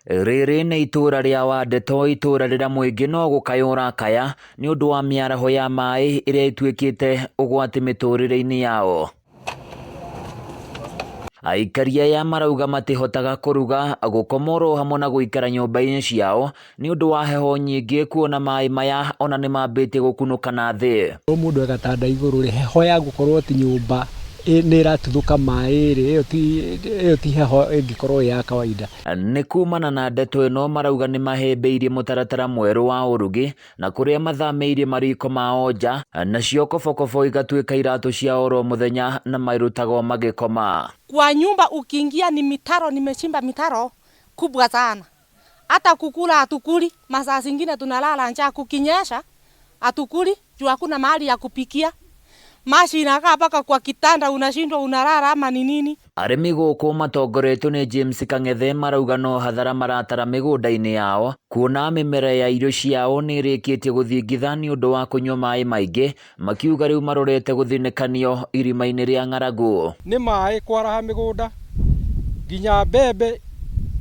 Rĩrĩ nĩ itũũra rĩa Wandeto, itũũra rĩrĩa mũingĩ no gũkaya ũrakaya nĩ ũndũ wa mĩaraho ya maĩ ĩrĩa ĩtuĩkĩte ũgwati mĩtũrĩre-inĩ yao. Aikari aya marauga matihotaga kũruga, gũkoma oro hamwe na gũikara nyũmba-inĩ ciao nĩ ũndũ wa heho nyingĩ kuona maĩ maya ona nĩ mambĩtie gũkunũka na thĩ. O mũndũ e gatanda igũrũ rĩ, heho ya gũkorwo atĩ nyũmba nĩ ĩratuthũka maĩ rĩ, ĩyo ti heho ĩngĩkorwo ĩ ya kawaida. Nĩ kumana na ndeto ĩno marauga nĩ mahĩmbĩirie mũtaratara mwerũ wa ũrugi na kũrĩa mathamĩirie mariko mao nja, nacio kobokobo igatuĩka iratũ cia oro mũthenya na marutaga o magĩkoma. Kwa nyumba ukiingia ni mitaro, nimechimba mitaro kubwa sana. Hata kukula hatukuli, masaa zingine tunalala njaa, kukinyesha hatukuli juu hakuna mahali ya kupikia. Maji inakaa mpaka kwa kitanda, unashindwa unalala ama ni nini. Arĩmi gũkũ matongoretio nĩ James Kang'ethe marauga no hathara maratara mĩgũnda-inĩ yao kuona mĩmera ya irio ciao nĩ ĩrĩkĩtie gũthingitha nĩ ũndũ wa kũnyua maĩ maingĩ, makiuga rĩu marorete gũthinĩkanio irima-inĩ rĩa ng'aragu. Nĩ maĩ kwaraha mĩgũnda nginya mbembe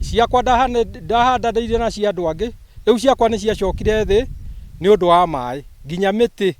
ciakwa ndahandanĩirie na cia andũ angĩ, rĩu ciakwa nĩ ciacokire thĩ nĩ ũndũ wa maĩ. Nginya mĩtĩ.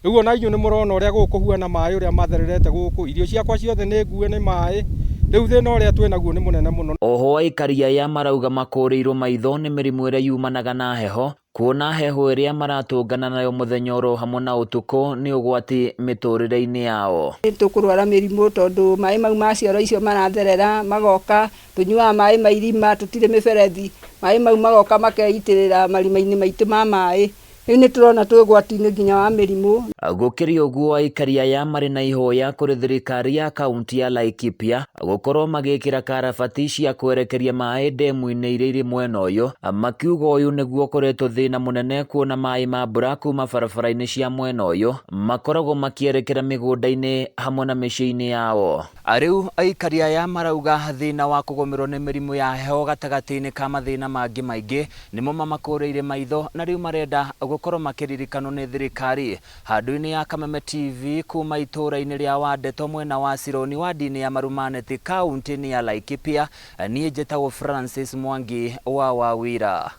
Rĩu ona inyuĩ nĩ mũrona ũrĩa gũkũ kũhuana maĩ ũrĩa mathererete gũkũ, irio ciakwa ciothe nĩ ngue nĩ maĩ, rĩu thĩna ũrĩa twĩ naguo nĩ mũnene mũno. Oho aikari aya marauga makũrĩirwo maitho nĩ mĩrimũ ĩrĩa yumanaga na heho, kuona heho ĩrĩa maratũngana nayo mũthenya oro hamwe na ũtukũ nĩ ũgwati mĩtũrĩre-inĩ yao. Nĩ tũkũrwara mĩrimũ tondũ maĩ mau ma cioro icio maratherera magoka, tũnyuaga maĩ ma irima, tũtirĩ mĩberethi, maĩ mau magoka makeitĩrĩra marima-inĩ maitũ ma maĩ. Rĩu nĩ tũrona twĩ ũgwati-inĩ nginya wa mĩrimũ. Gũkĩrĩ ũguo aikari aya marĩ na ihoya kũrĩ thirikari ya kaunti ya Laikipia gũkorwo magĩkĩra karabati cia kwerekeria maĩ ndemu-inĩ iria irĩ mwena ũyũ, makiuga ũyũ nĩguo ũkoretwo thĩna mũnene kuona maĩ ma mbura kuma barabara-inĩ cia mwena ũyũ makoragwo makĩerekera mĩgũnda-inĩ hamwe na mĩciĩ-inĩ yao. Rĩu aikari aya marauga thĩna wa kũgũmĩrwo nĩ mĩrimũ ya heho gatagatĩ-inĩ ka mathĩna mangĩ maingĩ nĩmo mamakũrĩire maitho na rĩu marenda gũkorwo makĩririkanwo nĩ thirikari. Handũ-inĩ ya Kameme TV kuma itũũra-inĩ rĩa Wandeto mwena wa Sironi wadi-inĩ ya Marumaneti kaunti-inĩ ya Laikipia, niĩ njĩtagwo Francis Mwangi wa Wawira.